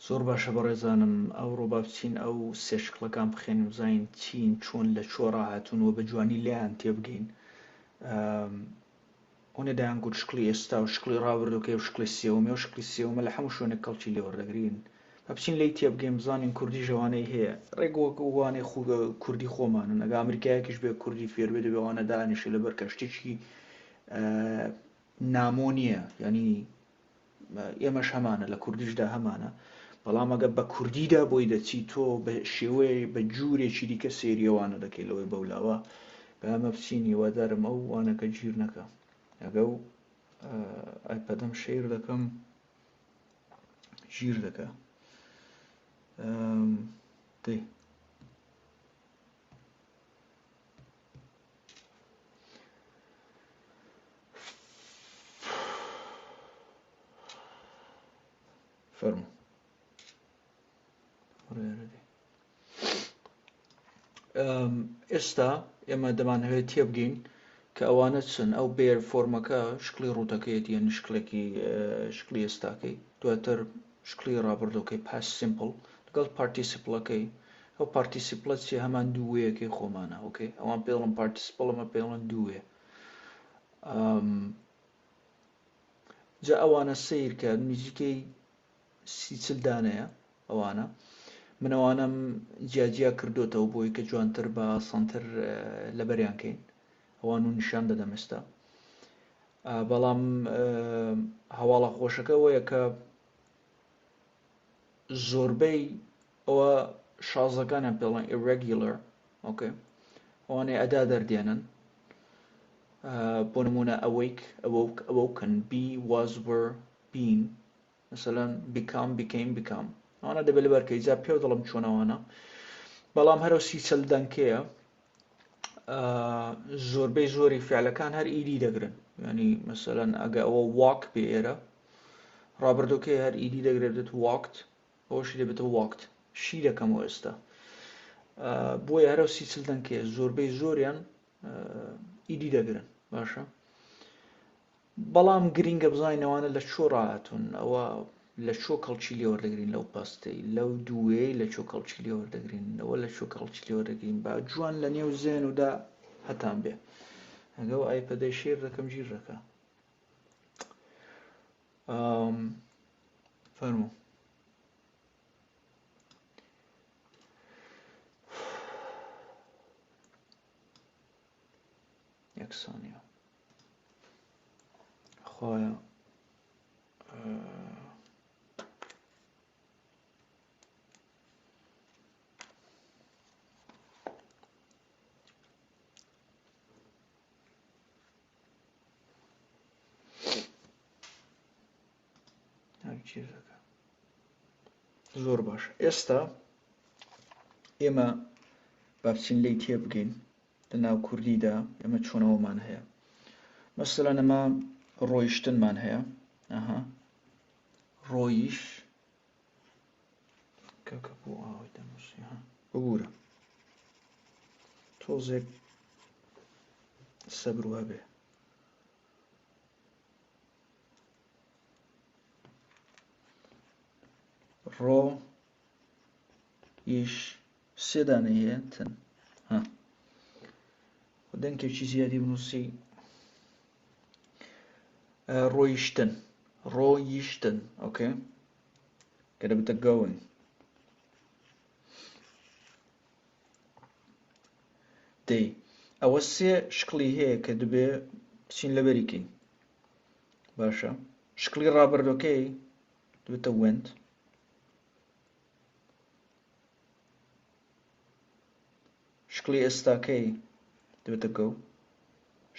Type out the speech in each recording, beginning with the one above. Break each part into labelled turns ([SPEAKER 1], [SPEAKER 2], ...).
[SPEAKER 1] زۆر باشە بەڕێزانم ئەوڕۆ با بچین ئەو سێ شکڵەکان بخێنین بزانین چین چۆن لە چۆ ڕاهاتوون و بە جوانی لێیان تێبگەین ئەونە دەیان گوت شکڵی ئێستا و شکڵی ڕابردووکەی و شکڵی سێوەمە و شکڵی سێوەمە لە هەموو شوێنێک کەڵکی لێ وەردەگرین با بچین لێی تێبگەین بزانین کوردی ژەوانەی هەیە ڕێک وەک وانەی کوردی خۆمانن ئەگە ئەمریکایەکیش بێ کوردی فێربێ دەبێ وانە دانیشێ لەبەر کە شتێکی نامۆ نییە یعنی ئێمەش هەمانە لە کوردیشدا هەمانە بەڵام ئەگە بە کوردیدا بۆی دەچی تۆ بە شێوەیە بە جوورێکی دیکە سەیری ئەوانە دەکەی لەوەی بەولاوە با ئەمە بچین هیوادارم ئەو وانەکە گیر نەکە ئەگە و ئایپەدەم شەیر دەکەم ژیر دەکە دەی فەرموو ئێستا ئێمە دەمانهەوێت تێبگەین کە ئەوانە چن ئەو بێر فۆرمەکە شکلی ڕووتەکەیەتی یعنی شکلێکی شکلی ئێستاکەی دواتر شکلی ڕابردووەکەی past simple لەگەڵ participle ەکەی ئەو participle ە چیە هەمان دووەیەکەی خۆمانە okay ئەوان پێڵن participle ئەمە پێڵن دووێ جا ئەوانە سیر کە نزیکەی 30 دانەیە ئەوانە من ئەوانەم جیاجیا کردوتەوە بۆی کە جوانتر بە ئاسانتر لەبەریان کەین ئەوان و نیشان دەدەم ئێستا بەڵام هەواڵە خۆشەکە وەیە کە زۆربەی ئەوە شازەکانیان پێڵێن irregular okay ئەوانەی ئەدا دەردێنن بۆ نمونە awake awoke awoken be was were been مثلا become became become ئەوانە دەبێت لەبەرکەی جا پێو دەڵم چۆن ئەوانە بەڵام هەرو 30 دەنکەیە زۆربەی زۆری فعلەکان هەر ed دەگرن ینی مەسەلەن ئەگە ئەوە walk بێ ئێرە ڕابردووکەی هەر ed دەگرێت دێت walked ئەوەشی دەبێتە walked شی دەکەمەوە ئێستا بۆیە هەرە 30 دەنکەیە زۆربەی زۆریان ed دەگرن باشە بەڵام گرینگە بزانین ئەوانە لە چۆ ڕاهاتوون ئەوە لە چۆ کەڵکی لێ وەردەگرین لەو past ەی لەو دووەیەی لە چۆ کەڵکی لێ وەردەگرین لەوە لە چۆ کەڵکی لێ وەردەگرین با جوان لە نێو زێن ودا هەتان بێ ئەگەو ئایپەدەی share دەکەم گیر دەکا فەرموو یەکسانیە خوایە زۆر باش ئێستا ئێمە با بچین لی تێبگەین لە ناو کوردیدا ئێمە چۆنەوەمان هەیە مەسەلەن ئەمە ڕۆیشتنمان هەیە ئەها ڕۆیش کاکە بۆ ئاوای دەنووسی ها ببوورە تۆزێک سەبر و هەبێ ڕۆ یش سێ دانەی هەیە تن ها دەنکێکی زیادی بنووسی ڕۆیشتن ڕۆیشتن okay کە دەبێتە going دەی ئەوە سێ شکڵی هەیە کە دەبێ بچین لەبەری کەین باشە شکڵی ڕابردۆکەی دەبێتە went شکڵی ئێستاکەی دەبێتە go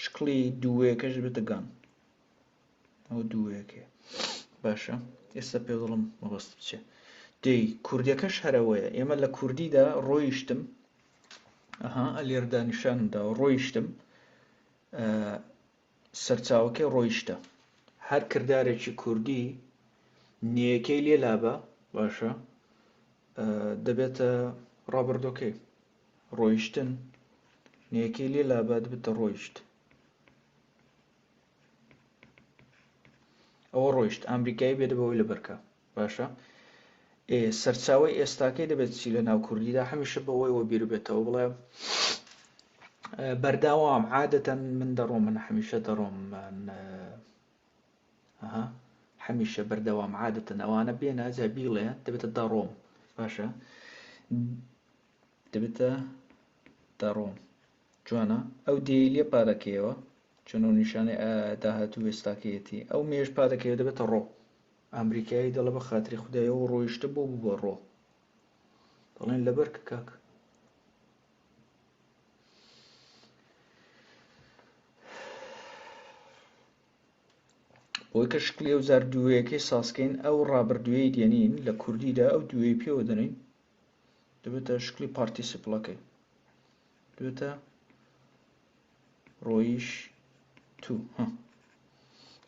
[SPEAKER 1] شکڵی دووەیەکەش دەبێتە gone ئەو دووەیەکەیە باشە ئێستا پێ دڵم مەبەست بچێ دەی کوردیەکەش هەرەوەیە ئێمە لە کوردیدا ڕۆیشتم ئەها لێردا نیشانم داوە ڕۆیشتم سەرچاوەکەی ڕۆیشتە. هەر کردارێکی کوردی نێیەکەی لێ لابە باشە دەبێتە ڕابردۆکەی ڕۆیشتن نێیەکەی لێ لابە دەبێتە ڕۆیشت ئەوە ڕۆیشت ئەمریکایی بێتە بەوەی لەبەرکە باشە. ئێ سەرچاوەی ئێستاکەی دەبێت چی لە ناو کوردیدا هەمیشە بەوەی وەبیر بێتەوە بڵێ بەرداوام عادەتەن من دەڕۆم من هەمیشە دەڕۆم من ئەها هەمیشە بەردەوام عادەتەن ئەوانە بێنە جا بیڵێ دەبێتە دەڕۆم باشە دەبێتە دەڕۆم جوانە ئەو دێی لێ پارەکەیەوە چۆن ئەو نیشانەی داهاتوو ئێستاکەیەتی ئەو مێژ پارەکەیەوە دەبێتە ڕۆ ئەمریکایی دەڵێ بە خاتری خودای ئەو ڕۆیشتە بۆ بوو بە ڕۆ دەڵێن لەبەر کە کاک بۆی کە شکلی ئەو جار دووەیەکەی سازکەین ئەو ڕابردوویەی دێنین لە کوردیدا ئەو دووەی پێوە دەنین دەبێتە شکلی participle ەکەی دەبێتە ڕۆیشتوو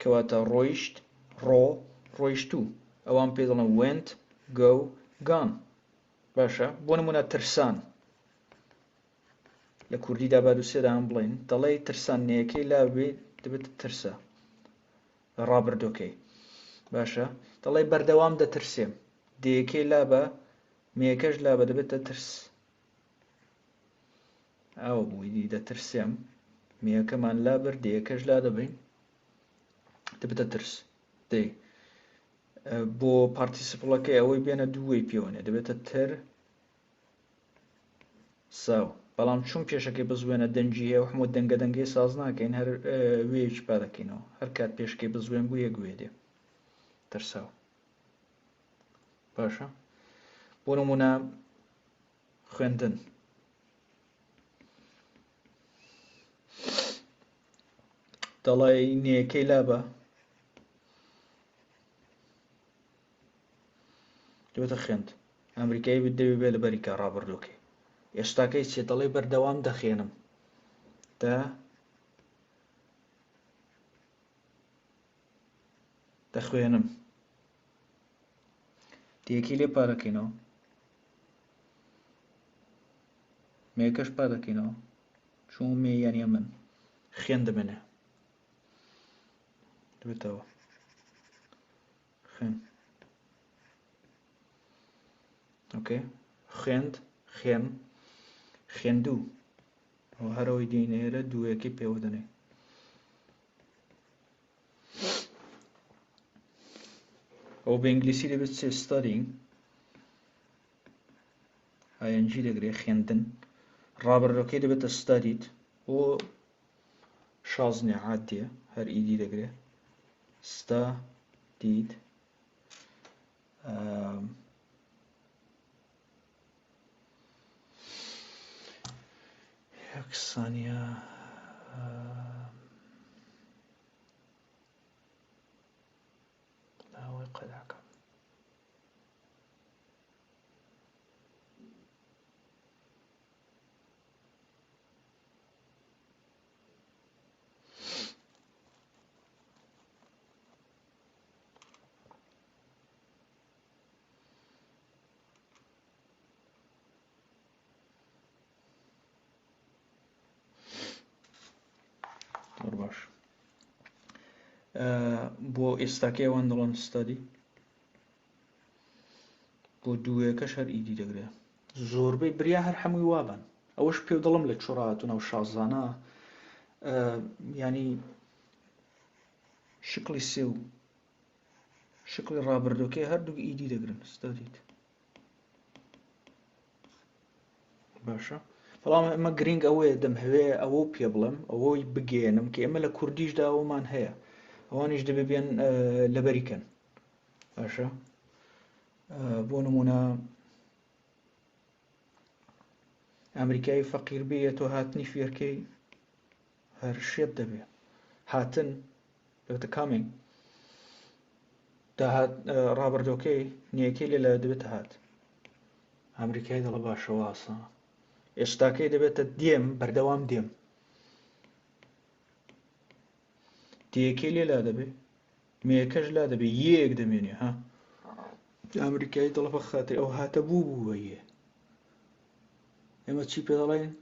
[SPEAKER 1] کەواتە ڕۆیشت ڕۆ ڕۆیشتوو ئەوان پێ دەڵێن went go gone باشە بۆ نمونە ترسان لە کوردیدا با دوو سێ دان بڵێن دەڵێی ترسان نێیەکەی لابێ دەبێت ترسە ڕابردۆکەی باشە دەڵێ بەردەوام دەترسێم دێیەکەی لابە مێیەکەش لابە دەبێتە ترس ئەوە بوو ئیدی دەترسێم مێیەکەمان لابرد دێیەکەش لا دەبەین دەبێتە ترس دەی بۆ participle ەکەی ئەوەی بێنە دووەی پێوەنێ دەبێتە تر ساو بەڵام چون پێشەکەی بزوێنە دەنگی هەیە و هەموو دەنگە دەنگەی ساز ناکەین هەر وێیەکی پا دەکەینەوە هەر کات پێشکەی بزوێن بوو یەک وێ دێ ترساو باشە بۆ نمونە خوێندن دەڵێ نێیەکەی لابە دەبێتە خوێند ئەمریکایی بێت دەوێ بێ لەبەری کە ڕابردووەکەی ئێستاکەی چیە دەڵێ بەردەوام دەخێنم دە دەخوێنم تێکی لێ پارەکەینەوە مێکەش پا دەکەینەوە چۆن مێ یانە من خوێن دەمێنێ دەبێتەوە خوێن okay خوێند خوێن خوێندوو ئەوە هەرەوەی دێنێرە دووەکەی پێوە دەنێ ئەو بە ئینگلیسی دەبێت چێ studying ing دەگرێ خوێندن ڕابردوەکەی دەبێتە studied بۆ شاز نیە عادیە هەر ed دەگرێ studied یەکسانە ئەوەی قەداکەم زۆر باش بۆ ئێستاکەی ئەوان دەڵێن study بۆ دووەکەش هەر ed دەگرێ زۆربەی بریا هەر هەمووی وابن ئەوەش پێ دڵم لە چڕاتون ئەو شازانە ینی شکڵی سێ و شکڵی ڕابردوەکەی هەردووک ed دەگرن studied باشە بەڵام ئەمە گرنگ ئەوەیە دەمهەوێ ئەوە پێ بڵێم ئەوەی بگەێنم کە ئێمە لە کوردیشدا ئەومان هەیە ئەوانیش دەبێ بێن لەبەریکەن باشە بۆ نمونە ئەمریکایی فەقیر بێ تۆ هاتنی فێرکەی هەر شێت دەبێ هاتن دەبێتە coming داهات ڕابردۆکەی نیەکەی لێ لە دەبێتە هات ئەمریکای دەڵە باشە واسە ئێستاکەی دەبێتە دێم بەردەوام دێم دێکەی لێ لا دەبێ مێکەش لا دەبێ یەک دەمێنێ ها ئەمریکایی دڵە بە خاتر ئەو هاتە بوو بوو بە یە ئێمە چی پێ دەڵێن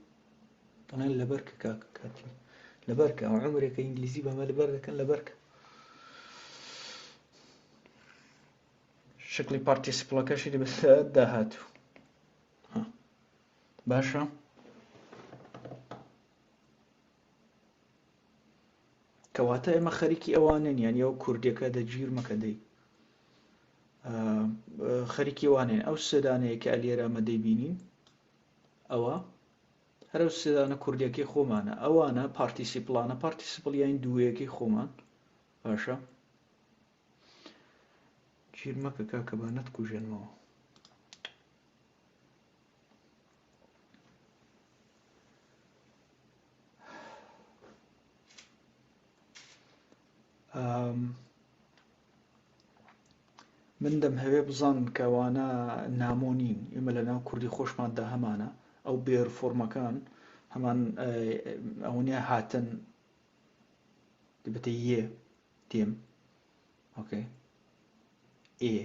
[SPEAKER 1] دەڵێن لەبەر کە کاک کاتی لەبەر کە ئەو عمرێکە ئینگلیزی بەمە لەبەر دەکەن لەبەر کە. شکلی participle ەکەشی دەبێتە داهاتوو. باشە کەواتە ئێمە خەریکی ئەوانن یانی ئەو کوردیەکە دەگیر مەکە دەی خەریکی وانێن ئەو سێدانەیە کە ئەلێرە ئەمە دەیبینین ئەوە هەر ئەو سێدانە کوردیەکەی خۆمانە ئەوانە participle انە participle یان دووەیەکەی خۆمان باشە گیر مەکە کاکە با نەتکوژێنمەوە. من دەمهەوێ بزانن کە ئەوانە نامۆ نین ئێمە لە ناو کوردی خۆشماندا هەمانە ئەو bare form ەکان هەمان ئەوە نیە هاتن دەبێتە یێ دێم okay ئێ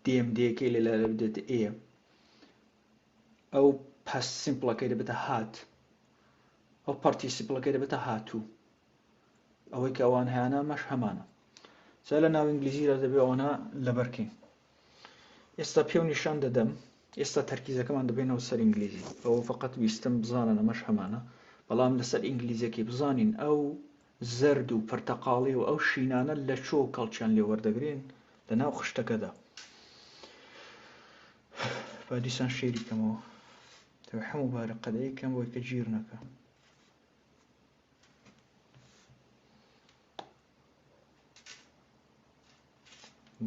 [SPEAKER 1] دێم دێکەی لە لە بدێتە ئێ ئەو past simple ەکەی دەبێتە هات ئەو participle ەکەی دەبێتە هاتوو ئەوەی کە ئەوان هەیانە مەش هەمانە جا لە ناو ئینگلیزیدا دەبێ ئەوانە لەبەرکەین ئێستا پێو نیشان دەدەم ئێستا تەرکیزەکەمان دەبێنەوە سەر ئینگلیزی ئەوە فقط ویستم بزانن ئەمەش هەمانە بەڵام لەسەر ئینگلیزیەکەی بزانین ئەو زەرد و پرتەقاڵی و ئەو شینانە لە چۆ کەڵکیان لێ وەردەگرین لە ناو خشتەکەدا با دیسان شێری کەمەوە هەموو بارە قەدەی کەم بۆی کە گیر نەکە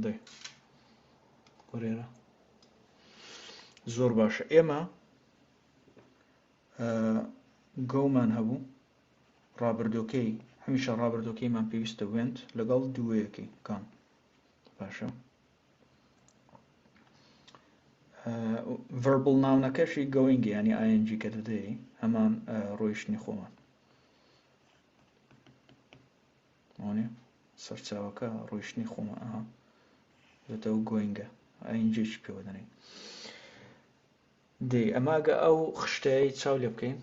[SPEAKER 1] دەی وەرێرە زۆر باشە ئێمە گەومان هەبوو ڕابردۆکەی هەمیشە ڕابردۆکەیمان پێویستە went لەگەڵ دووەیەکەی gone باشە verbal noun ەکەشی going ینی ing کە دەدەی هەمان ڕۆیشتنی خۆمان ئەوانێ سەرچاوەکە ڕۆیشتنی خۆمان ئەها دەتەوە going ە ing ێکی پێوە دەنێین دەی ئەمە ئەگە ئەو خشتەیە چاو لێ بکەین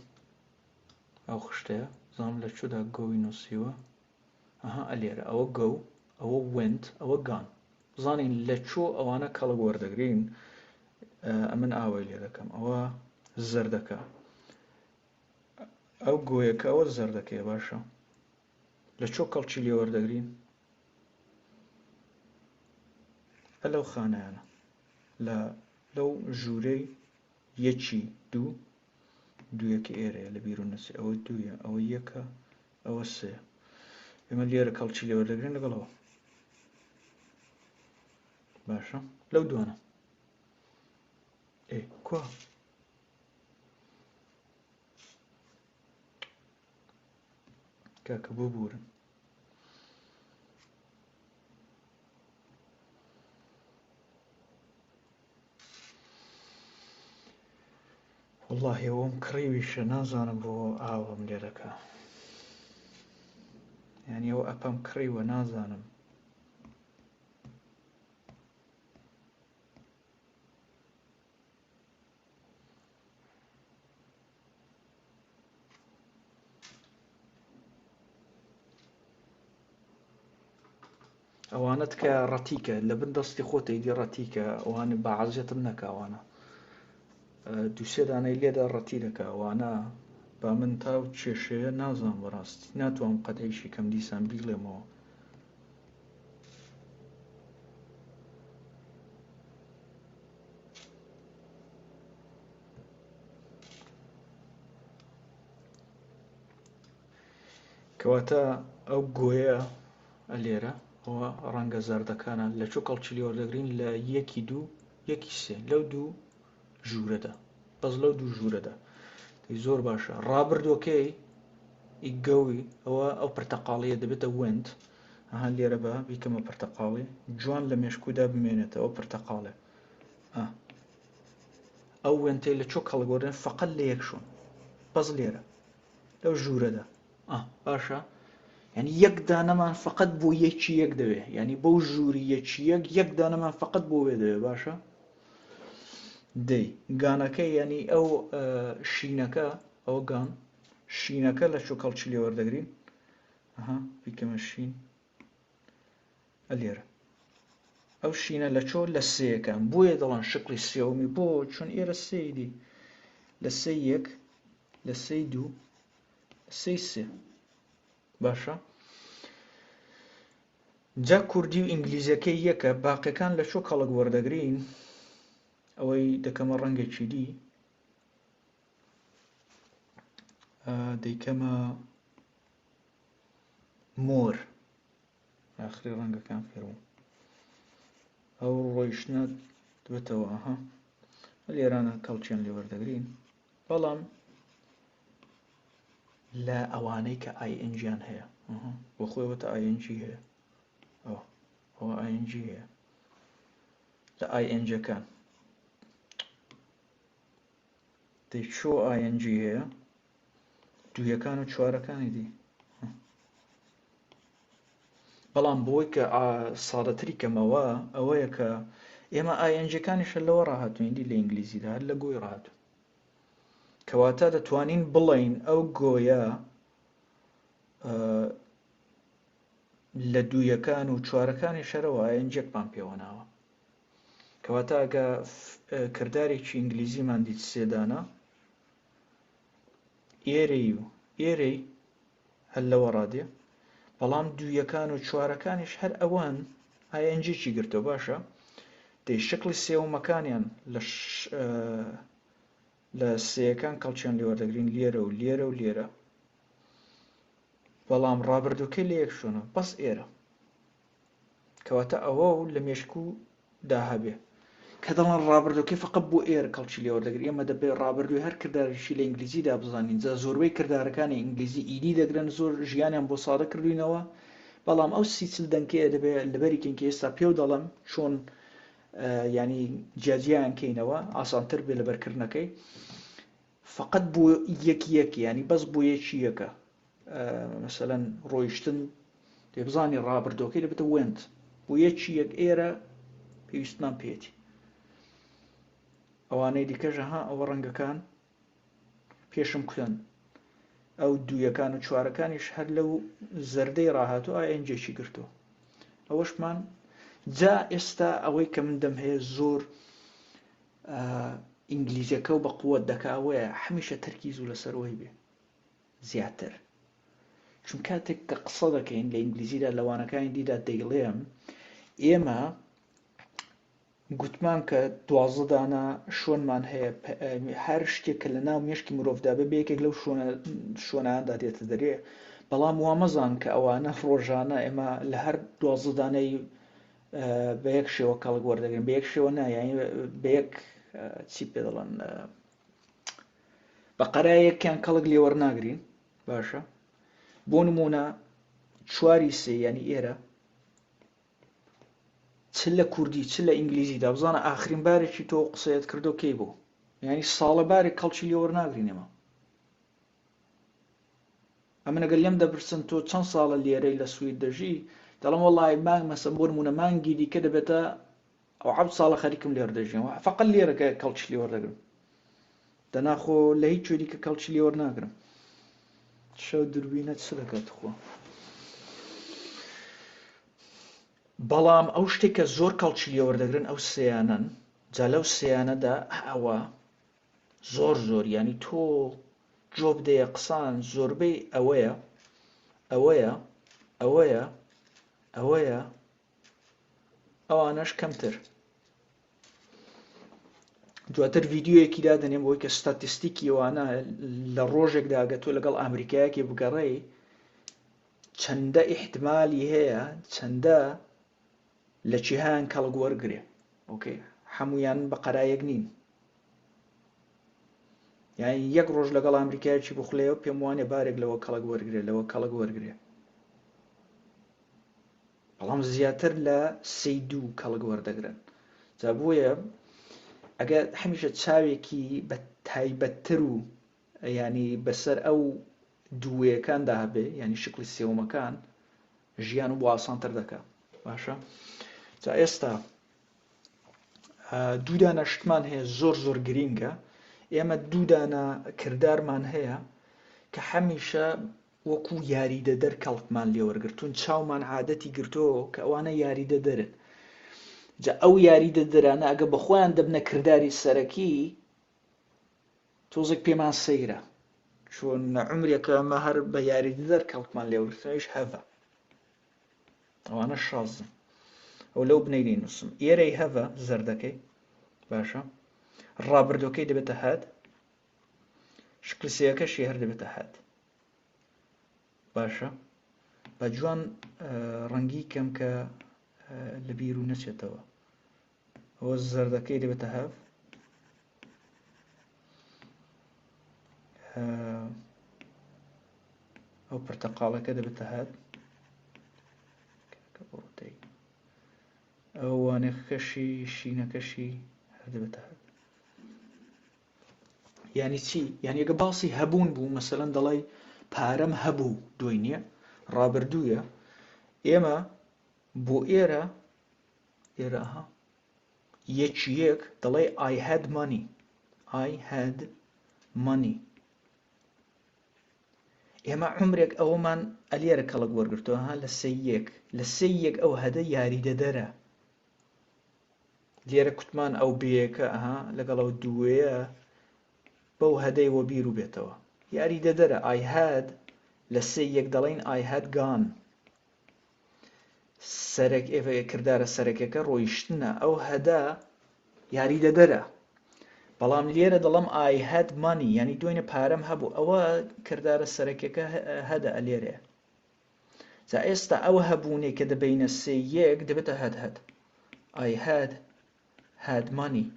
[SPEAKER 1] ئەو خشتەیە زانم لە چۆدا go ی نووسیوە ئەها ئەلێرە ئەوە go ئەوە went ئەوە gone بزانین لە چۆ ئەوانە کەڵک وەردەگرین ئەمن ئاوای لێ دەکەم ئەوە زەردەکە ئەو گۆیەکە ئەوە زەردەکەیە باشە لە چۆ کەڵکی لێ وەردەگرین ئە لەو خانیانە لە لەو ژوورەی یەکی دوو دوویەکە ئێرەیە لە بیرو نەچێ ئەوە دوویە ئەوە یەکە ئەوە سێ ئێمە لێرە کەڵکی لێ وەردەگرین لەگەڵەوە باشە لەو دوانە ئێ کوا کاکە ببورن وەڵاهی ئەوەم کڕیویشە نازانم بۆ ئاوم لێ دەکا یعنی ئەو ئەپەم کڕیوە نازانم ئەوانە تکایە ڕەتیکە لە بن دەستی خۆتە ئیدی ڕەتیکە ئەوانە بە عەزیەتم نەکە ئەوانە دووسێ دانەی لێدا ڕەتی دەکە ئەوانە با من تا و کێشەیە نازانم بەڕاستی ناتوانم قەدەیشی کەم دیسان بیڵێمەوە کەواتە ئەو گۆیە لێرە ئەوە ڕەنگە زەردەکانە لە چۆ کەڵکی لێ وەردەگرین لە یەکی دوو یەکی سێ لەو دوو ژوورەدا بەس لەو دوو ژوورەدا زۆر باشە ڕابردووەکەی گەوی ئەوە ئەو پرتەقاڵیە دەبێتە went ئەها لێرە بە بیکەمە پرتەقاڵی جوان لە مێشکودا بمێنێتەوە پرتەقاڵێ ئەو went ەی لە چۆ کەڵک وەردەن فقط لە یەک شوێن بەس لێرە لەو ژوورەدا باشە یعنی یەک دانەمان فقط بۆ یەکی یەک دەوێ یعنی بەو ژووری یەکی یەک یەک دانەمان فقط بۆ وێ دەوێ باشە دەی gone ەکە یعنی ئەو شینەکە ئەو gone شینەکە لە چۆ کەڵکی لێ وەردەگرین ئەها بیکەمە شین ئەلێرە. ئەو شینە لە چۆ لە سێیەکان بۆیە دەڵێن شکڵی سێوەمی بۆ چون ئێرە سێی دی لە سێی یەک لە سێی دوو لە سێی سێ باشە جا کوردی و ئینگلیزیەکەی یەکە باقیەکان لە چۆ کەڵک وەردەگرین ئەوەی دەکەمە ڕەنگێکی دی دەیکەمە مۆر ئاخری ڕەنگەکان فێربووم ئەو ڕۆیشتنە دبێتەوە ئەها لێرانە کەڵکیان لێ وەردەگرین بەڵام لە ئەوانەی کە ing یان هەیە بۆ خۆی وتە ing هەیە ئەوە ئەوە ing هەیە لە ing ەکان دەی چۆ ing هەیە دوویەکان و چوارەکانی دی بەڵام بۆی کە سادەتری کەمەوە ئەوەیە کە ئێمە ing ەکانیشە لەوە ڕاهاتوین دی لە ئینگلیزیدا هەر لە go ی ڕاهاتوو کەواتە دەتوانین بڵین ئەو go یە لە دوویەکان و چوارەکانی شەرەوە ing ێکمان پێوەناوە کەواتە ئەگە کردارێکی ئینگلیزیمان دیت سێدانە ئێرەی و ئێرەی هەر لەوە ڕادێ بەڵام دوویەکان و چوارەکانیش هەر ئەوەن ing ێکی گرتەوە باشە دەی شکڵی سێومەکانیان لە لە سێیەکان کەڵکیان لێ وەردەگرین لێرە و لێرە و لێرە بەڵام ڕابردووکەی لە یەک شوێنە بەس ئێرە کەواتە ئەوە و لە مێشک و دا هەبێ کە دەڵێن ڕابردووکەی فقط بۆ ئێرە کەڵکی لێ وەردەگرین ئێمە دەبێ ڕابردووی هەر کردارێکی لە ئینگلیزیدا بزانین جا زۆربەی کردارەکانی ئینگلیزی ed دەگرن زۆر ژیانیان بۆ سادە کردوینەوە بەڵام ئەو 30 دەنکەیە دەبێ لەبەری کەین کە ئێستا پێو دەڵێم چۆن ینی جیاجیان کەینەوە ئاسانتر بێ لەبەرکردنەکەی فقط بۆ یەک یەک ینی بەس بۆ یەکی یەکە مەسەلەن ڕۆیشتن دێ بزانی ڕابردۆکەی دەبێتە went بۆ یەکی یەک ئێرە پێویستمان پێێتی ئەوانەی دیکەش ها ئەوە ڕەنگەکان پێشم کوتن ئەو دوویەکان و چوارەکانیش هەر لەو زەردەی ڕاهاتوو ing ێکی گرتو ئەوەشمان جا ئێستا ئەوەی کە من دەم هەیە زۆر ئینگلیزیەکە و بە قووەت دەکا ئەوەیە هەمیشە تەرکیز و لەسەرەوەی بێ زیاتر چون کاتێک کە قسە دەکەین لە ئینگلیزیدا لە وانەکانی دیدا دەیڵێم ئێمە گوتمان کە 12 دانە شۆنمان هەیە هەر شتێک کە لە ناو مێشکی مرۆڤدا بێ یەکێک لەو شۆنە شۆناندا دێتە دەرێ بەڵام وامەزان کە ئەوانە ڕۆژانە ئێمە لە هەر 12 دانەی بە یەک شێوە کەڵک وەردەگرن بە یەک شێوە نا یانی بە یەک چی پێ دەڵێن بە قەرایەکیان کەڵک لێ وەرناگرین باشە بۆ نمونە چواری سێ ینی ئێرە چ لە کوردی چ لە ئینگلیزیدا بزانە ئاخرین بارێکی تۆ قسەیەت کردو کەی بوو یعنی ساڵە بارێک کەڵکی لێ وەرناگرین ئێمە ئەمن ئەگەر لێم دەپرسن تۆ چەند ساڵە لێرەی لە سوید دەژی دەڵم وەڵی مانگ مەسە بۆ نمونە مانگی دیکە دەبێتە ئەو حەوت ساڵە خەریکم لێرە دەژیم فەقەت لێرەکە کەڵکی لێ وەردەگرم دەنا خۆ لە هیچ کوێ دیکە کەڵکی لێ وەرناگرم شەو دوربینە چ دەکات خۆ بەڵام ئەو شتێک کە زۆر کەڵکی لێ وەردەگرن ئەو سیانەن جا لەو سیانەدا ئەوە زۆر زۆر ینی تۆ جۆ بدەیە قسان زۆربەی ئەوەیە ئەوەیە ئەوەیە ئەوەیە ئەوانەش کەمتر دواتر ڤیددیوەیەکی دادەنێم بۆی کە ستاتیستیکی ئەوانە لە ڕۆژێکدا گە تۆ لەگەڵ ئەمریکایەکی بگەڕێی چەندە ئیحتمالی هەیە چەندە لە چیهان کەڵک وەرگێ okay هەمویان بە قەرایەک نین یان یەک ڕۆژ لەگەڵ ئەمریکایەکی بخلەیەوە پێم وانێ بارێک لەوە کەڵک وەرگێ لەوە کەڵک وەرگێ بەڵام زیاتر لە سێی دوو کەڵک وەردەگرن جا بۆیە ئەگەر هەمیشە چاوێکی بە تایبەتتر و ینی بەسەر ئەو دووەیەکاندا هەبێ ینی شکلی سێومەکان ژیان و بۆ ئاسانتر دەکا باشە جا ئێستا دوودانە شتمان هەیە زۆر زۆر گرینگە ئێمە دوودانە کردارمان هەیە کە هەمیشە وەکو یاریدەدەر کەڵکمان لێوەرگرتوون، چاومان عادەتی گرتۆ کە ئەوانە یاریدەدەرن. جا ئەو یاریدەدەرانە ئەگە بەخۆیان دەبنە کرداری سەرەکی تۆزێک پێمان سەیرە چۆن عمرێکە ئەمە هەر بە یاریدەدەر کەڵکمان لێوەرگرتنەوەیش هەڤە ئەوانە شازن ئەو لەو بنەی دەینووسم ئێرەی هەڤە زەردەکەی باشە ڕابردوەکەی دەبێتە هەد شکل سێەکەشی هەر دەبێتە هەد باشە بە جوان ڕەنگی کەم کە لە بیر و نەچێتەوە ئەوە زەردەکەی دەبێتە هەف ئەو پرتەقاڵەکە دەبێتە هەت ئەو وانەکەشی شینەکەشی هەر دەبێتە هەت یعنی چی یعنی ئەگە باسی هەبوون بوو مەسەلەن دەڵێی پارەم هەبوو دوای نییە ڕابردوویە ئێمە بۆ ئێرە ئێرە ها یەکی یەک دەڵێ I had money I had money ئێمە عمرێک ئەوەمان ئەلێرە کەڵک وەرگرتووە ها لە سێ یەک لە سێ یەک ئەو هەدە یاریدەدەرە لێرە کوتمان ئەو بێیەکە ئەها لەگەڵ ئەو دووەیە بەو هەدەی وەبیر و بێتەوە یاریدەدەرە I had لە سێ یەک دەڵێین I had gone سەرەک کردارە سەرەکەکە ڕۆیشتنە ئەو هەدە یاریدەدەرە بەڵام لێرە دەڵم I had money یعنی دوێنێ پارەم هەبوو ئەوە کردارە سەرەکەکە هەدە ئەلێرەیە جا ئێستا ئەو هەبوونەی کە دەبەینە سێ یەک دەبێتە هەد هەد I had had money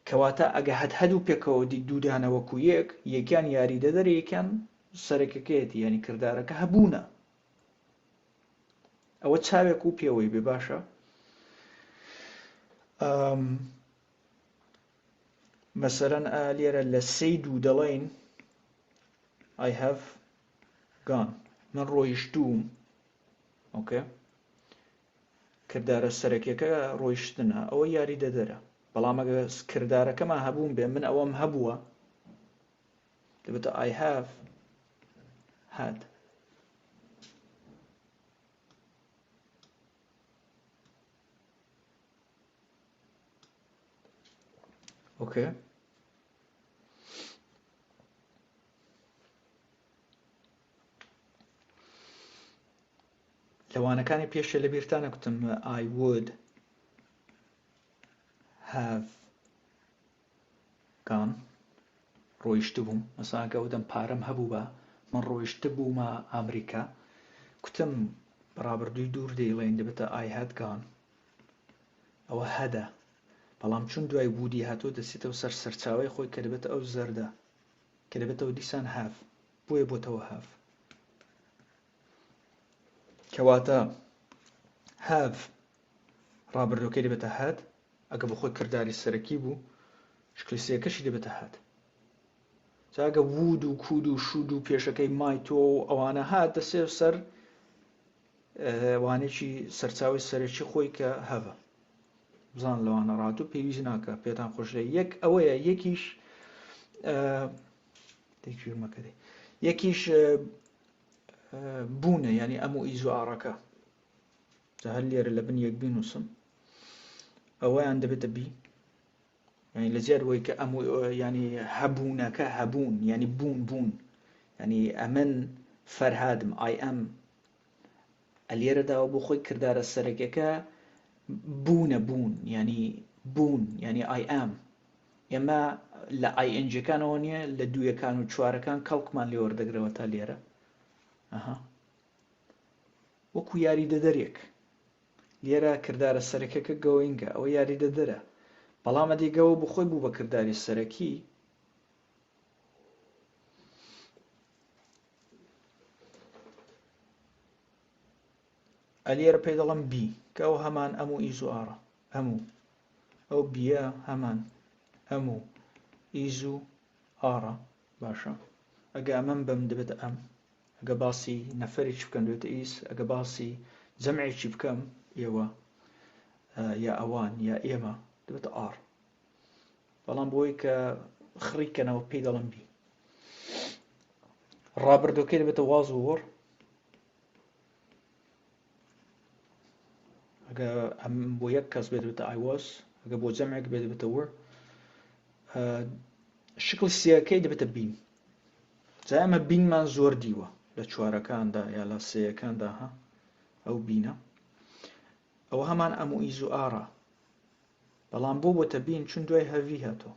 [SPEAKER 1] کەواتە ئەگە هەد هەد و پێکەوە دی دوودانە وەکو یەک یەکیان یاریدەدەرە یەکیان سەرەکەکەیەتی یعنی کردارەکە هەبوونە ئەوە چاوێک و پێوەی بێ باشە مەسەرەن ئا لێرە لە سێی دوو دەڵێین I have gone من ڕۆیشتووم ئۆکێ کردارە سەرەکیەکە ڕۆیشتنە ئەوە یاریدەدەرە بەڵام ئەگە کردارەکەمان هەبوون بێ من ئەوەم هەبووە دەبێتە I have had ئۆکێ لە وانەکانی پێشێ لە بیرتانە کوتم I would have gone ڕۆیشتبووم مەسەلەن کە وتم پارەم هەبوو بە من ڕۆیشتبوومە ئەمریکا کوتم ڕابردووی دوور دەیڵێن دەبێتە I had gone ئەوە هەدە بەڵام چون دوای would ی هاتووە دەچێتەوە سەر سەرچاوەی خۆی کە دەبێتە ئەو زەردە کە دەبێتەوە دیسان have بۆیە بۆتەوە have کەواتە have ڕابردوەکەی دەبێتە had ئەگە بۆ خۆی کرداری سەرەکی بوو شکلی سێکەشی دەبێتە had جاگە would و could و should و پێشەکەی might و ئەوانە هات دەسێ سەر وانێکی سەرچاوی سەرەکی خۆی کە هەڤە بزان لەوانە ڕاتوو پێویست ناکە پێتان خۆش لە یەک ئەوەیە یەکیش دەیکویرمەکەدەی یەکیش بوونە یعنی am و is و are ەکە جا هەر لێرە لە بن یەک بینوسم ئەوەیان دەبێتە be یعنی لە جیات وەی کە am و ینی هەبوونەکە هەبوون ینی بوون بوون ینی ئەمن فەرهادم I am ئەلێرەداوە بۆ خۆی کردارە سەرەکیەکە بوونە بوون ینی بوون ینی I am ئێمە لە ing ەکانەوە نییە لە دوویەکان و چوارەکان کەڵکمان لێ وەردەگرەوە تا لێرە ئەها وەکو یاریدەدەرێک لێرە کردارە سەرەکەکە going ە ئەوە یاریدەدەرە بەڵام ئەدی go بۆ خۆی بوو بە کرداری سەرەکی ئەلێرە پێی دەڵم be کە ئەو هەمان am و is و are ە am و ئەو be یە هەمان am و is و are ە باشە ئەگە ئەمەم بەم دەبێتە am ئەگە باسی نەفەرێکی بکەم دەبێتە is ئەگە باسی جەمعێکی بکەم ئێوە یا ئەوان یا ئێمە دەبێتە are بەڵام بۆی کە خڕی کەنەوە پێی دەڵم be ڕابردوەکەی دەبێتە was و were. ئەگە ئەم بۆ یەک کەس بێت بێتە I was، ئەگە بۆ جەمعێک بێت بێتە were. شکڵی سێیەکەی دەبێتە been. جا ئێمە been مان زۆر دیوە لە چوارەکاندا یا لە سێیەکاندا ها ئەو been ە ئەوە هەمان am و is و are ە بەڵام بۆ بۆتە been چون دوای have ی هاتۆ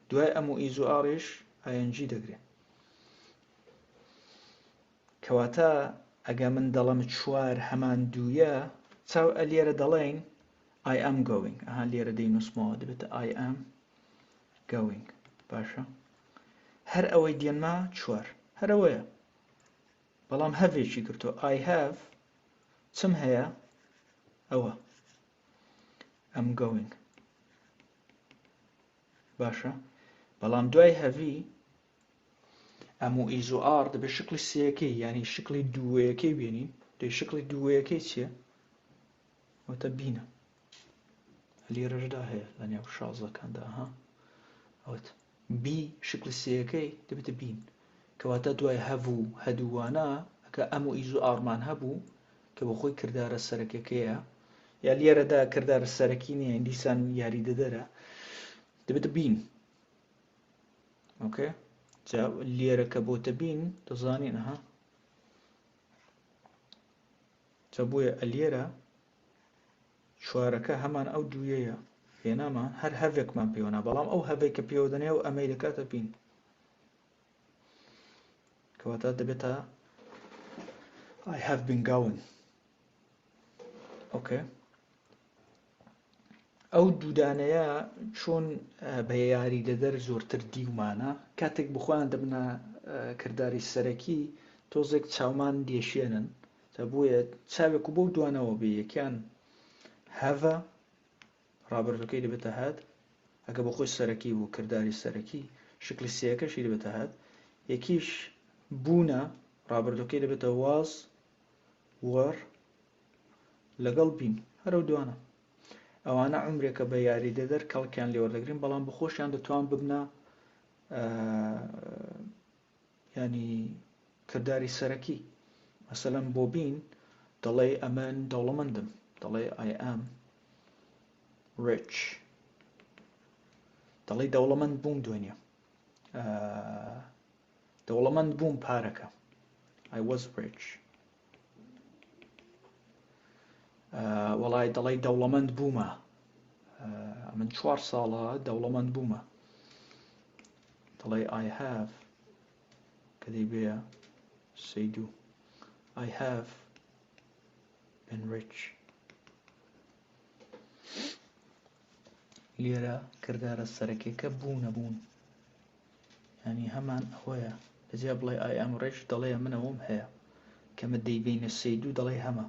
[SPEAKER 1] دوای am و is و are یش ing دەگرێ کەواتە ئەگە من دەڵێم چوار هەمان دوویە چاو لێرە دەڵێین I am going ئەها لێرە دەینووسمەوە دەبێتە I am going باشە هەر ئەوەی دێنما چوار هەر ئەوەیە بەڵام have ێکی گرتۆ I have چم هەیە ئەوە am going باشە بەڵام دوای have ی am و is و are دەبێت شکڵی سێیەکەی یانی شکڵی دووەیەکەی بێنین دەی شکڵی دووەیەکەی چییە؟ واتە been ە لێرەشدا هەیە لە نێو شازەکاندا ها ئەوت be شکڵی سێیەکەی دەبێتە been کەواتە دوای have و هەدووانە ئەکە am و is و are مان هەبوو کە بە خۆی کردارە سەرەکەکەیە یا لێرەدا کردارە سەرەکی نییە دیسان یاریدەدەرە دەبێتە been okay جا لێرە کە بۆتە been دەزانین ها جا بۆیە ئەلێرە چوارەکە هەمان ئەو دوویەیە هێنامان هەر have ێکمان پێوەنا بەڵام ئەو have ێک کە پێوە دەنێ و ئەمەی دەکاتە been کەواتە دەبێتە I have been going okay ئەو دوودانەیە چۆن بە یاریدەدەر زۆرتر دیومانە کاتێک بخۆیان دەبنە کرداری سەرەکی تۆزێک چاومان دێشێنن تا بۆیە چاوێک و بەو دوانەوە بێ یەکیان have ە ڕابردووەکەی دەبێتە had ئەگە بۆ خۆی سەرەکی بوو کرداری سەرەکی شکلی سێەکەشی دەبێتە had یەکیش بوونە ڕابردووەکەی دەبێتە was were لەگەڵ been هەر ئەو دوانە. ئەوانە عومرێکە بە یاریدەدەر کەڵکیان لێ وەردەگرین بەڵام بەخۆشیان دەتوان ببنە ینی کرداری سەرەکی مەسەلەن بۆ been دەڵێ ئەمن دەوڵەمەندم دەڵێ I am rich دەڵێ دەوڵەمەند بووم دوێنێ دەوڵەمەند بووم پارەکە I was rich وەڵای دەڵێی دەوڵەمەند بوومە من چوار ساڵە دەوڵەمەند بوومە دەڵێ I have کە دەیبێ سەی دوو I have been rich لێرە کردارە سەرەکیەکە بوونە بوون یانی هەمان ئەوەیە لەجیا بڵێ I am rich دەڵێ من ئەوەم هەیە کەمە دەیبینە سەیدو دەڵێ هەمە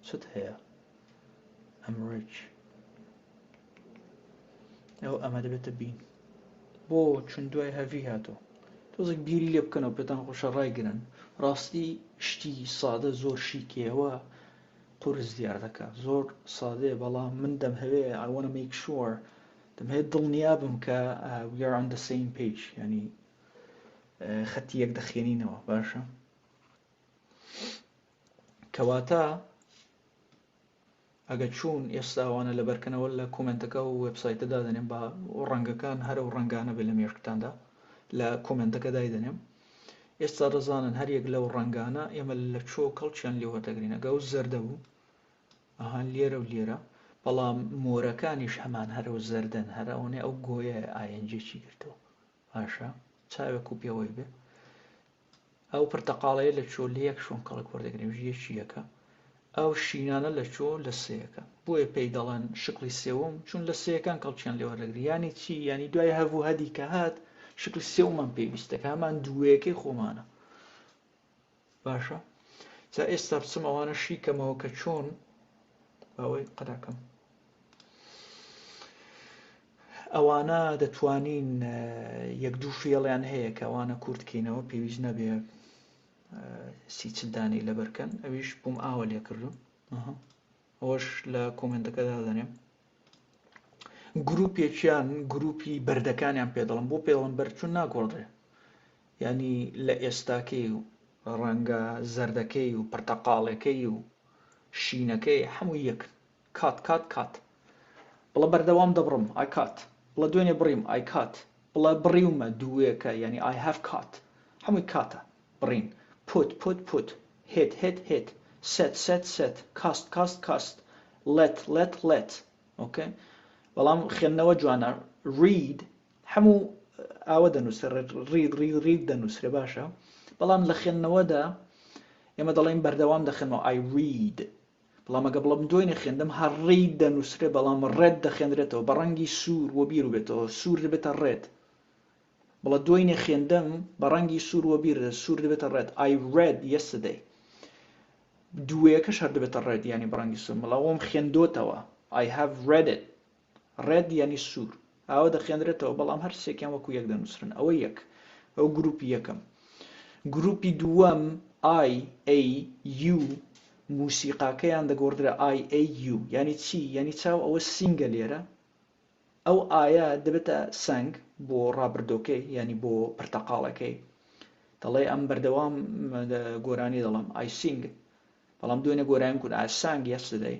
[SPEAKER 1] چت هەیە I'm rich ئەو ئەمە دەبێتە been بۆ چون دوای have ی هاتۆ تۆزێک بیری لێ بکەنەوە پێتان خۆشە ڕایگرن ڕاستی شتی سادە زۆر شیکێوە قورس دیار دەکا زۆر سادەیە بەڵام من دەمهەوێ I wanna make sure دەمهەوێت دڵنیا بم کە we are on the same page ینی خەتی یەک دەخێنینەوە باشە کەواتە ئەگە چوون ئێستا ئەوانە لەبەرکەنەوە لە کۆمنتەکە و وێبسایتە دادەنێم بە ڕەنگەکان هەرە و ڕەنگانە بێ لە مێشکتاندا لە کۆمنتەکە دایدەنێم ئێستا دەزانن هەر یەک لەو ڕەنگانە ئێمە لە چۆ کەڵکیان لێ وەردەگرین ئەگە ئەو زەردە بوو ئەها لێرە و لێرە بەڵام مۆرەکانیش هەمان هەر ئەو زەردەن هەر ئەوەنەی ئەو گۆیە ing ێکی گرتەوە باشە چاوێک و پێوەی بێ ئەو پرتەقاڵەیە لە چۆ لە یەک شوێن کەڵک وەردەگرێ یەکی یەکە ئەو شینانە لە چۆ لە سێیەکە بۆیە پێی دەڵێن شکڵی سێوم چون لە سێیەکان کەڵکیان لێ وەردەگری یانی چی یانی دوای have و had ی کە هات شکڵی سێومان پێویستە کە هەمان دووەیەکەی خۆمانە باشە جا ئێستا بچم ئەوانە شیکەمەوە کە چۆن باوەی قەداکەم ئەوانە دەتوانین یەک دوو فێڵیان هەیە کە ئەوانە کورتکەینەوە پێویست نەبێ 30 دانەی لەبەرکەن ئەویش بووم ئاوە لێ کردوون ئەوەش لە کۆمنتەکە دادەنێم گروپێکیان گروپی بەردەکانیان پێ دەڵم بۆ پێڵم بەر چون ناگۆڕدرێ ینی لە ئێستاکەی و ڕەنگە زەردەکەی و پرتەقاڵەکەی و شینەکەی هەمووی یەکن. Cut cut cut. بڵە بەردەوام دەبڕم I cut. بڵە دوێنێ بڕیم I cut. بڵە بڕیومە دووێکە یانی I have cut. هەمووی cut ە بڕین. Put put put. Hit hit hit. Set set set. Cast cast cast. Let let let. Okay بەڵام خوێندنەوە جوانە read هەموو ئاوە دەنووسێ read read read دەنووسرێ باشە بەڵام لە خوێندنەوەدا ئێمە دەڵێین بەردەوام دەخێنەوە I read بەڵام ئەگە بڵێم دوێنێ خوێندم هەر read دەنووسرێ بەڵام red دەخێنرێتەوە بە ڕەنگی سوور وەبیر بێتەوە سوور دەبێتە red بڵە دوێنێ خوێندم بە ڕەنگی سوور وەبیر سوور دەبێتە red I read yesterday دووەیەکەش هەر دەبێتە red یانی بە ڕەنگی سوور بەڵام ئەوم خوێندۆتەوە I have read it Red یانی سوور. ئاوا دەخوێنرێتەوە بەڵام هەر سێکیان وەکو یەک دەنووسرن. ئەوە یەک. ئەو گروپی یەکەم. گروپی دووەم I A U موسیقاکەیان دەگۆڕدرێ I A U یانی چی؟ یانی چاو ئەوە sing ە لێرە ئەو ئایە دەبێتە sang بۆ ڕابردۆکەی یانی بۆ پرتەقاڵەکەی دەڵێ ئەم بەردەوام گۆرانی دەڵێم I sing بەڵام دوێنێ گۆرانیم کوت I sang yesterday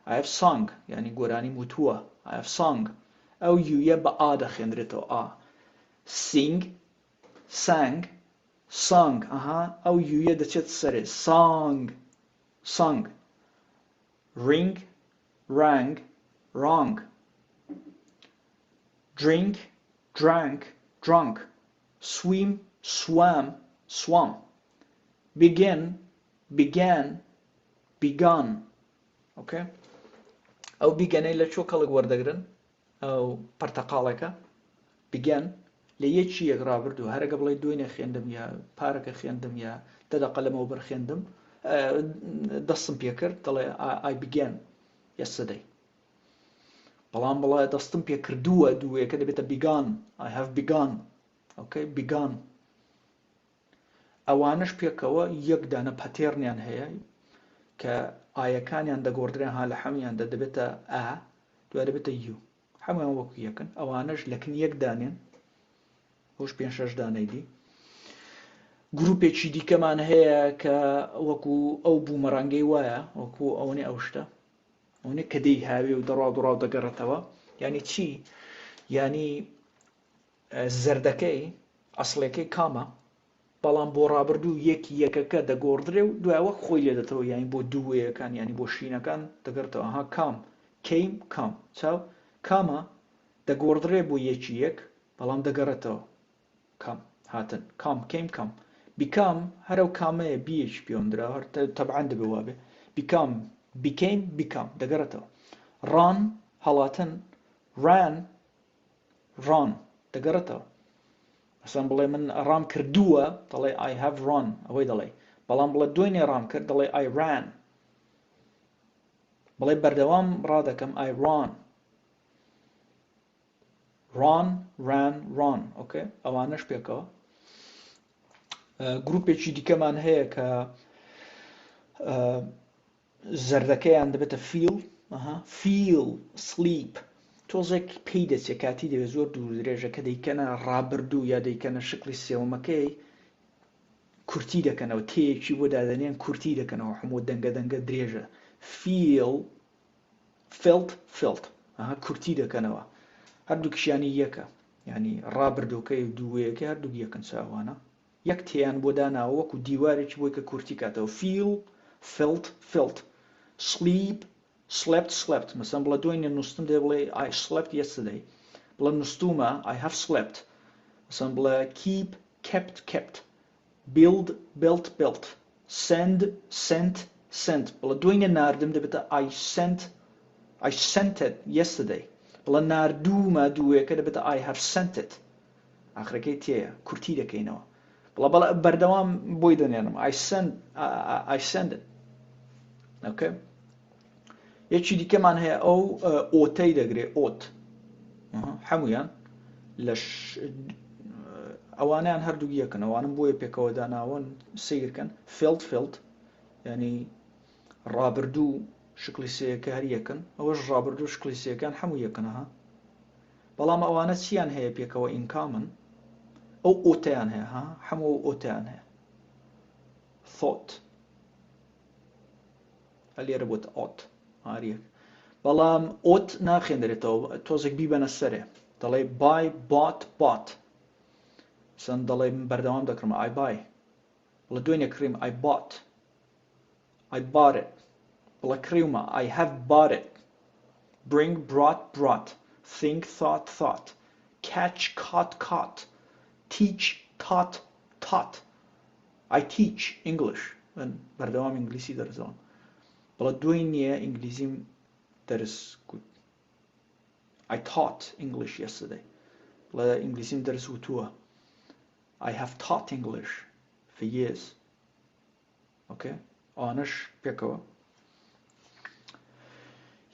[SPEAKER 1] I have sung یانی گۆرانیم وتووە I have sung ئەو یویە بە ئا دەخوێندرێتەوە ئا sing sang sung ئەها ئەو یویە دەچێت سەرێ song sung ring rang wrong drink drank drunk swim swam swam begin Began Begun okay ئەو began ەی لە چۆ کەڵک وەردەگرن ئەو پرتەقاڵێکە began لە یەکی یەک ڕابردوو هەرەگە بڵێ دوێنێ خوێندم یا پارەکە خوێندم یا دە دەقە لەمەوبەر خوێندم دەستم پێکرد دەڵێ I began yesterday بەڵام بڵێ دەستم پێکردووە دووەکە دەبێتە begun I have begun okay begun ئەوانەش پێکەوە یەک دانە pattern یان هەیە کە ئایەکانیان دەگۆڕدرێن ها لە حەمیاندا دەبێتە ئا دوای دەبێتە یو هەموویان وەکو یەکن ئەوانەش لەکن یەک دانێن هۆش پێ شەش دانەی دی گروپێکی دیکەمان هەیە کە وەکو ئەو بوومەڕەنگەی وایە وەکو ئەوەنێ ئەو شتە ئەوەنێ کە دەی هاوێ و دەڕا دڕا و دەگەڕێتەوە یعنی چی یعنی زەردەکەی ئەسڵیەکەی کامە بەڵام بۆ ڕابردوو یەکی یەکەکە دەگۆڕدرێ و دوای وەک خۆی لێ دەتەوە یانی بۆ دووەیەکان یانی بۆ شینەکان دەگەڕتەوە ها come came come چاو come ە دەگۆڕدرێ بۆ یەکی یەک بەڵام دەگەڕێتەوە come هاتن come came come become هەر ئەو کامەیە بیەکی پێوەندرا هەر تەبعەن دەبێ وابێ become became become دەگەڕێتەوە run هەڵاتن ran run دەگەڕێتەوە مەسەن بڵێ من ڕام کردووە دەڵێ I have run ئەوەی دەڵێ بەڵام بڵێ دوێنێ ڕام کرد دەڵێ I ran بڵێ بەردەوام ڕادەکەم I run run ran run okay ئەوانەش پێکەوە گروپێکی دیکەمان هەیە کە زەردەکەیان دەبێتە feel ئەها feel sleep تۆزێک پێی دەچێت کاتی دەوێت زۆر دوور درێژە کە دەیکەنە ڕابردوو یا دەیکەنە شکڵی سێوەمەکەی کورتی دەکەنەوە تێیەکی بۆ دادەنێن کورتی دەکەنەوە هەموو دەنگە دەنگە درێژە feel felt felt ئەها کورتی دەکەنەوە هەردووکیشیانی یەکە ینی ڕابردووکەی و دووەیەکەی هەردووک یەکن چاوانە یەک تێیان بۆ داناوە وەکو دیوارێکی بۆی کە کورتی کاتەوە feel felt felt sleep slept slept مەسەن بڵێ دوێنێ نوستم دێ بڵێ I slept yesterday بڵێ نوستومە I have slept مەسەن بڵێ keep kept kept build built built send sent sent بڵێ دوێنێ ناردم دەبێتە I sent I sent it yesterday بڵێ ناردوومە دووەکە دەبێتە I have sent it ئاخرەکەی تێیە کورتی دەکەینەوە بڵە بەڵە بەردەوام بۆی دەنێنم I send I send it okay یەکی دیکەمان هەیە ئەو ئۆتەی دەگرێ ئۆت هەمویان لە ئەوانیان هەردوو یەکن ئەوانم بۆیە پێکەوە داناون سیرکەن felt felt ینی ڕابردوو شکلی سەیەکە هەر یەکن ئەوەش ڕابردوو شکلی سەکان هەموو یەکنەها بەڵام ئەوانە چیان هەیە پێکەوە in common ئەو ئۆتەیان هەیە ها هەموو ئەو ئۆتەیان هەیە thought. هەر لێرە بۆتە ئۆت هاریەک بەڵام ئۆت ناخێنرێتەوە تۆزێک بیبەنە سەرێ دەڵێ buy bought bought سەن دەڵێ من بەردەوام دەکڕم I buy بڵێ دوێنێ کڕیم I bought I bought it بڵێ کڕیومە I have bought it bring brought brought think thought thought catch caught caught teach taught taught I teach English من بەردەوام ئینگلیسی دەرس دەڵێم بەڵێ دوێی نییە ئینگلیزیم دەرس گوت I taught English yesterday بڵێ ئینگلیزیم دەرس وتووە I have taught English for years okay ئەوانەش پێکەوە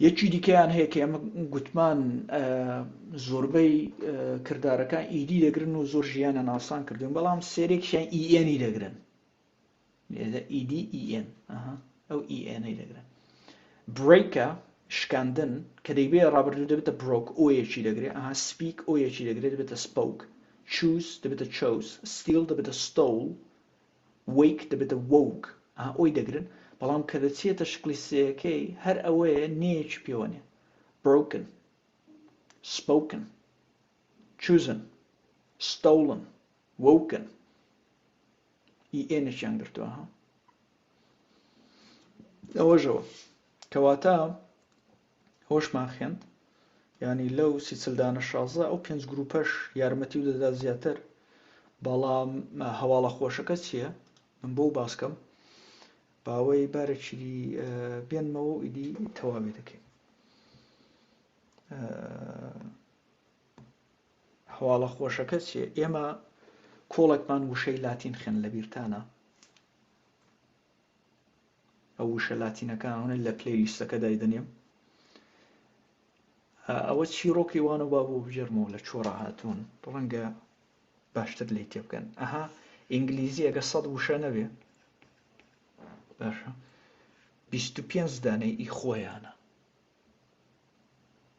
[SPEAKER 1] یەکی دیکەیان هەیە کە ئێمە گوتمان زۆربەی کردارەکان ed دەگرن و زۆر ژیانە ناسان کردوون بەڵام سێرێکیان en ی دەگرن ed en ئەو en ەی دەگرن break ە شکاندن کە دەیبێ ڕابردوو دەبێتە broke o یەکی دەگرێ ئەها speak o یەکی دەگرێت دەبێتە spoke choose دەبێتە chose steal دەبێتە stole wake دەبێتە woke ئەها o ی دەگرن بەڵام کە دەچێتە شکڵی سێیەکەی هەر ئەوەیە نێیەکی پێوە نیە broken spoken chosen stolen woken ی ئێنێکیان گرتووە ها ئەوەشەوە کەواتە هۆشمان خوێند یانی لەو سیچل دانە 16 ئەو پێنج گروپەش یارمەتی و دەدا زیاتر بەڵام هەواڵە خۆشەکە چییە من بۆ باسکەم باوەی بارێکی بێنمەوە و ئیدی تەواوی دەکەین هەواڵە خۆشەکە چییە ئێمە کۆڵێکمان وشەی لاتین خوێن لە بیرتانە ئەو وشە لاتینەکان لە playlist ەکە دایدەنێم ئەوە چیرۆکی وان و بابوو بگێڕمەوە لە چۆڕا هاتوون ڕەنگە باشتر لی تێبگەن ئەها ئینگلیزی ئەگە سەد وشە نەبێ باشە 25 دانەی ئی خۆیانە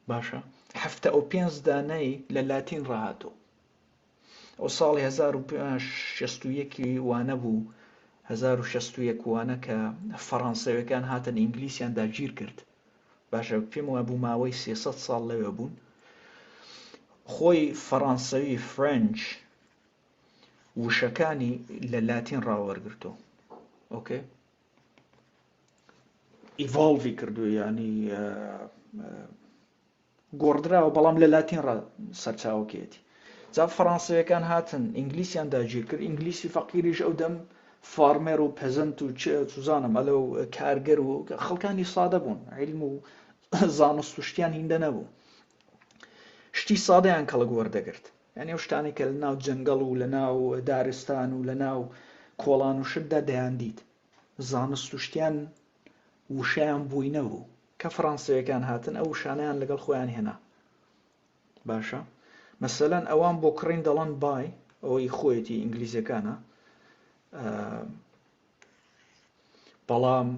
[SPEAKER 1] باشە 75 دانەی لە لاتین ڕاهاتوو ئەو ساڵی 1061 وانە بوو 1061 وانە کە فەڕانسەویەکان هاتن ئینگلیسیان داگیر کرد باشە پێم وابوو ماوەی 300 ساڵ لەوێ بوون خۆی فەڕانسەوی French وشەکانی لە لاتین ڕاوەرگرتو okay evolve ی کردو ینی گۆڕدراوە بەڵام لە لاتین ڕا سەرچاوەکەیەتی. جا فەڕانسەویەکان هاتن ئینگلیسیان داگیر کرد، ئینگلیسی فەقیریش ئەو دەم farmer و peasant و چ چوزانم ئەلەو کارگەر و خەڵکانی سادە بوون، عیلم و زانست و شتیان هیندە نەبوو. شتی سادەیان کەڵک وەردەگرت. یانی ئەو شتانەی کە لە ناو جەنگەڵ و لە ناو دارستان و لە ناو کۆڵان و شتدا دەیاندیت. زانست و شتیان وشەیان بۆی نەبوو. کە فڕانسەویەکان هاتن ئەو وشانەیان لەگەڵ خۆیان هێنا. باشە مەسەلەن ئەوان بۆ کڕین دەڵەن buy ئەوەی خۆیەتی ئینگلیزیەکانە بەڵام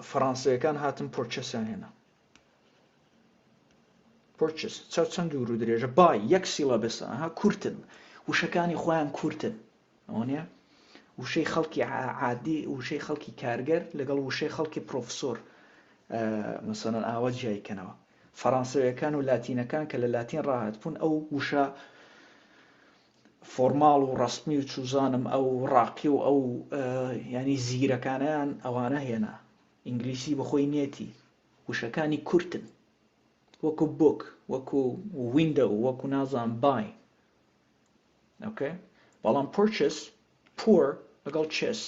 [SPEAKER 1] فەڕانسەیەکان هاتن purchase یان هێنا purchase چاو چەند دوور و درێژە buy یەک syllable ە ها کورتن وشەکانی خۆیان کورتن ئەوە نیە وشەی خەڵکی عادی وشەی خەڵکی کارگەر لەگەڵ وشەی خەڵکی پرۆفسۆر مەسەلەن ئاوا جیای کەنەوە فەڕانسەویەکان و لاتینەکان کە لە لاتین ڕاهاتبوون ئەو وشە formal و ڕەسمی و چوزانم ئەو ڕاقی و ئەو ینی زیرەکانیان ئەوانە هێنا ئینگلیسی بەخۆی نیەتی وشەکانی کورتن وەکو book وەکو window وەکو نازان buy okay بەڵام purchase pur لەگەڵ chase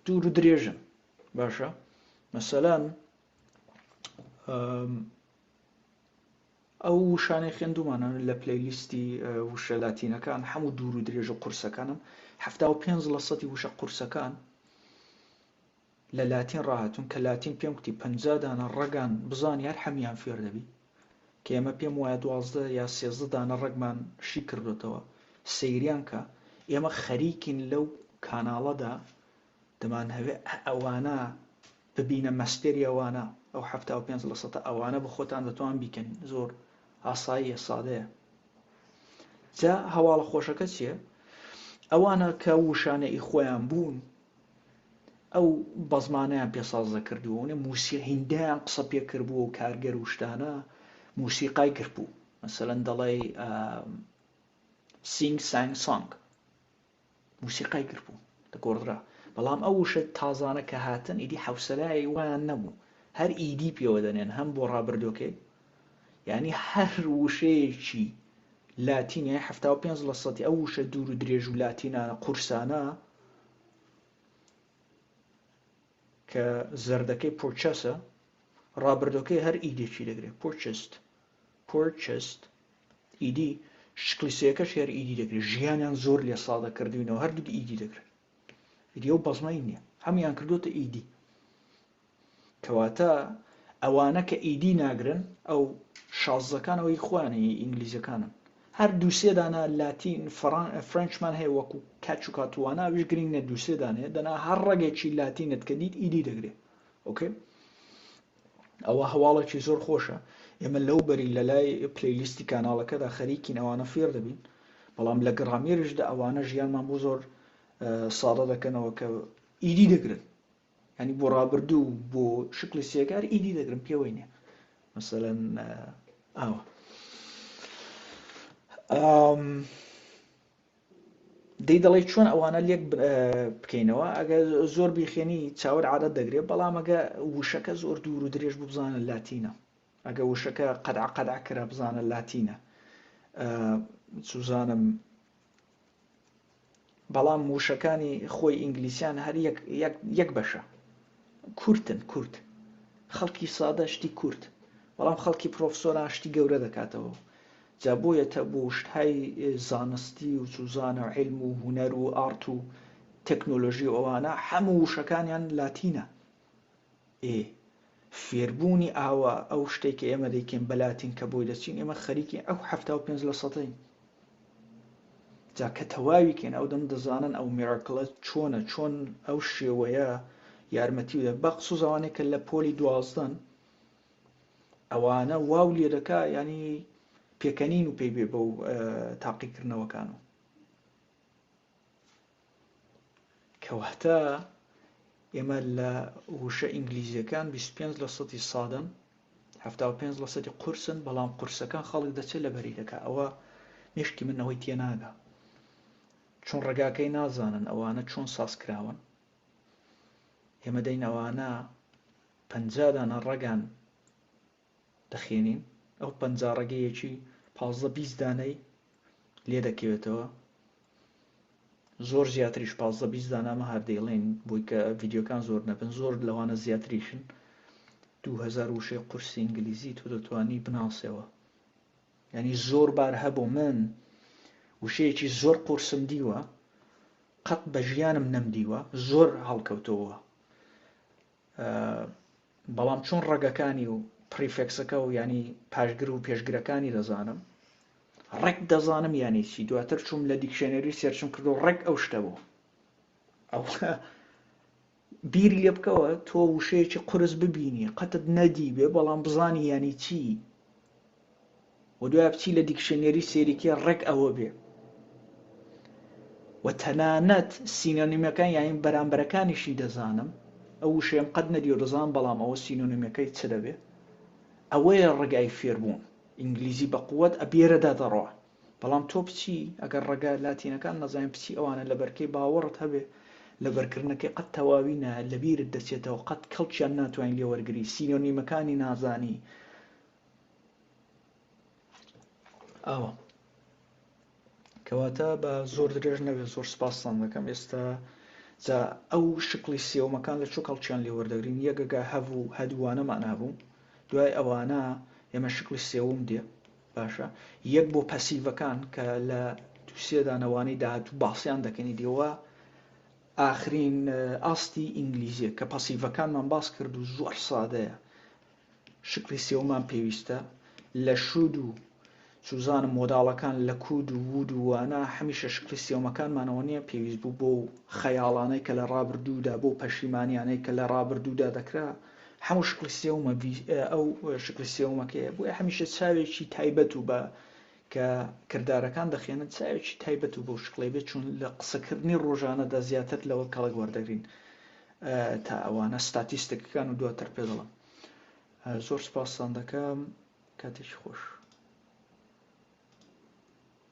[SPEAKER 1] دوور و درێژن باشە مەسەلەن ئەو وشانەی خوێندومانە لە playlist ی وشە لاتینەکان هەموو دوور و درێژ و قورسەکانن 75 لە سەتی وشە قورسەکان لە لاتین ڕاهاتوون کە لاتین پێم کوتی 50 دانە ڕەگان بزانی هەر هەمیان فێر دەبی کە ئێمە پێم وایە 12 یا 13 دانە ڕەگمان شی کردوتەوە سەیریان کە ئێمە خەریکین لەو کاناڵەدا دەمانهەوێ ئەوانە ببینە master ی ئەوانە ئەو 75 لە سەتە ئەوانە بە خۆتان دەتوان بیکەن زۆر ئاساییە سادەیە جا هەواڵە خۆشەکە چییە؟ ئەوانە کە وشانە ئی خۆیان بوون. ئەو بەزمانەیان پێ ساز دەکردووە و موسی هیندەیان قسە پێ کردبوو و کارگەر و شتانە موسیقای گربوو مەسەلەن دەڵێی sing sang sung موسیقای گربوو دەگۆڕدرا بەڵام ئەو وشە تازانە کە هاتن ئیدی حەوسەلای وایان نەبوو هەر ed پێوە دەنێن هەم بۆ ڕابردۆکەی یعنی هەر وشەیەکی لاتین یانی 75 لە سەتی ئەو وشە دوور و درێژ و لاتینانە قورسانە کە زەردەکەی purchase ە ڕابردۆکەی هەر ed ێکی دەگرێت purchased purchased ed شکلی سێکەش هەر ed دەگرێت ژیانیان زۆر لێ سادە کردوینەوە هەردووک ed دەگرن ئیدی ئەو بەزمەی نییە هەمویان کردوتە ed کەواتە ئەوانە کە ed ناگرن ئەو شازەکان ئەوەی خۆیان هی ئینگلیزەکانن هەر دووسێ دانە لاتین French مان هەیە وەکو catch و کاتوانە ئەویش گرنگ نیە دووسێ دانەیە دەنا هەر ڕەگێکی لاتینت کە دیت ed دەگرێ okay ئەوە هەواڵێکی زۆر خۆشە ئێمە لەو بەری لە لای playlist ی کاناڵەکەدا خەریکین ئەوانە فێر دەبین بەڵام لە grammar یشدا ئەوانە ژیانمان بۆ زۆر سادە دەکەنەوە کە ed دەگرن یانی بۆ ڕابردوو بۆ شکلی سێگار ed دەگرم پێوەی نیە مەسەلەن ئاوە دەی دەڵێ چۆن ئەوانە لێک بکەینەوە ئەگەر زۆر بیخێنی چاوەر عادەت دەگرێت بەڵام ئەگە وشەکە زۆر دوور و درێژ بوو بزانە لاتینە ئەگە وشەکە قەدع قەدع کرا بزانە لاتینە سوزانم بەڵام وشەکانی خۆی ئینگلیسیان هەر یەک یەک یەک بەشە کورتن کورت خەڵکی سادە شتی کورت بەڵام خەڵکی پرۆفسۆران شتی گەورە دەکاتەوە جا بۆیە تە بۆ شتهای زانستی و چوزانە و علم و هونەر و art و تەکنۆلۆژی و ئەوانە هەموو وشەکانیان لاتینە ئێ فێربوونی ئاوا ئەو شتەی کە ئێمە دەیکەین بە لاتین کە بۆی دەچین ئێمە خەریکی ئەو 75 لە سەدەین جا کە تەواوی کەین ئەو دەم دەزانن ئەو miracle ە چۆنە چۆن ئەو شێوەیە یارمەتی و بە قسوز ئەوانەی کە لە پۆلی دوازدەن ئەوانە واو لێ دەکا ینی پێکەنین و پێی بێ بەو تاقیکردنەوەکان و کەواتە ئێمە لە وشە ئینگلیزیەکان 25 لە سەتی سادەن 75 لە سەتی قورسن بەڵام قورسەکان خەڵک دەچێت لەبەری دەکا ئەوە مێشکی من ئەوەی تێناگا چۆن ڕێگاکەی نازانن ئەوانە چۆن ساز کراون ئێمە دەین ئەوانە 50 دانە ڕەگان دەخێنین ئەو 50 ڕەگەیەکی 15 20 دانەی لێ دەکەوێتەوە زۆر زیاتریش 15 20 دانە ئەمە هەر دەیڵێین بۆی کە ڤیدیۆکان زۆر نەبن زۆر لەوانە زیاتریشن 2000 وشەی قورسی ئینگلیزی تۆ دەتوانی بناسێەوە یعنی زۆر بار هەبوو من وشەیەکی زۆر قورسم دیوە قەت بە ژیانم نەمدیوە زۆر هەڵکەوتەوە بەڵام چۆن ڕەگەکانی و prefix ەکە و یانی پاشگر و پێشگرەکانی دەزانم ڕێک دەزانم یانی چی دواتر چووم لە dictionary search م کرد و ڕێک ئەو شتە بوو ئەو بیری لێ بکەوە تۆ وشەیەکی قورس ببینی قەتت نەدی بێ بەڵام بزانی یانی چی و دوای بچی لە dictionary سێریکێ ڕێک ئەوە بێ و تەنانەت synonym ەکان یانی بەرامبەرەکانیشی دەزانم ئەو وشەیەم قەت نەدیوە دەزانم بەڵام ئەوە synonym ەکەی چ دەبێ ئەوەیە ڕێگای فێربوون ئینگلیزی بە قوت ئەبێرەدا دەڕوا بەڵام تۆ بچی ئەگەر ڕەگە لاتینەکان نەزانین بچی ئەوانە لەبەرکەی باوەڕت هەبێ لەبەرکردنەکەی قەت تەواوی نایە لەبیرت دەچێتەوە قەت کەڵکیان ناتوانین لێ وەرگری synonym ەکانی نازانی ئاوا کەواتە بە زۆر درێژ نەبێت زۆر سپاستان دەکەم ئێستا جا ئەو شکلی سێومەکان لە چۆ کەڵکیان لێ وەردەگرین یەکەگە هەبوو هەدووانەمان هەبوو دوای ئەوانە ئێمە شکلی سێوم دێ باشە یەک بۆ passive ەکان کە لە دووسێدانەوانەی داهاتوو باسییان دەکەنی دیەوە ئاخرین ئاستی ئینگلیزیە کە passive ەکانمان باس کرد و زۆر سادەیە شکڵی سێومان پێویستە لە should و چوزانم modal ەکان لە could و would و وانە هەمیشە شکڵی سێومەکانمانەوە نیە پێویست بوو بۆ خەیاڵانەی کە لە ڕابردوودا بۆ پەشیمانیانەی کە لە ڕابردوودا دەکرا هەموو شکڵی سێومە ئەو شکڵی سێومەکەیە بۆیە هەمیشە چاوێکی تایبەت و بە کە کردارەکان دەخێنن چاوێکی تایبەت و بەو شکڵی بێت چون لە قسەکردنی ڕۆژانەدا زیاتر لەوە کەڵک وەردەگرین. تا ئەوانە ستاتیستکەکان و دواتر پێ دەڵم. زۆر سپاستان دەکەم. کاتێکی خۆش.